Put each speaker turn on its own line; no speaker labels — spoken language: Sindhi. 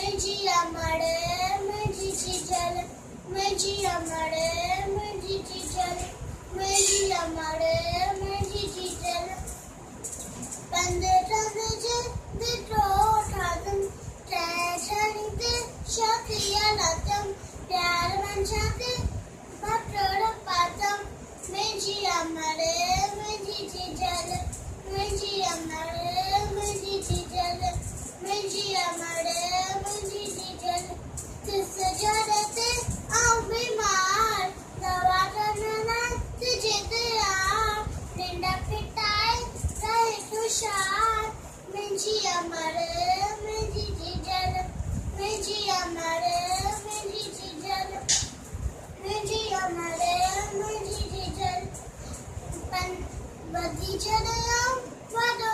منهنجي امڙ منهنجي جيجل منهنجي امڙ منهنجي جيجل منهنجي امڙ منهنجي جيجل پنڌ رند جي ڏٺو ٺاهيم ٽئين ڇڻي تي شوقيه لاتم پيار منجهان تي ڀٽوڙ پاتم منهنجي امڙ منهنجي جيجل منهنجي امڙ منهنجي جيجل منهنجي امڙ منهنجي جيجل تس جڏ تي آئون بيمار دوا ڪرڻ لاء تنهنجي تيار ننڊ ڦٽائي رهي خوشحال منهنجي امڙ منهنجي جيجل منهنجي امڙ منهنجي جيجل منهنجي امڙ منهنجي جيجل پن وڌي جڏهن آئون وڏو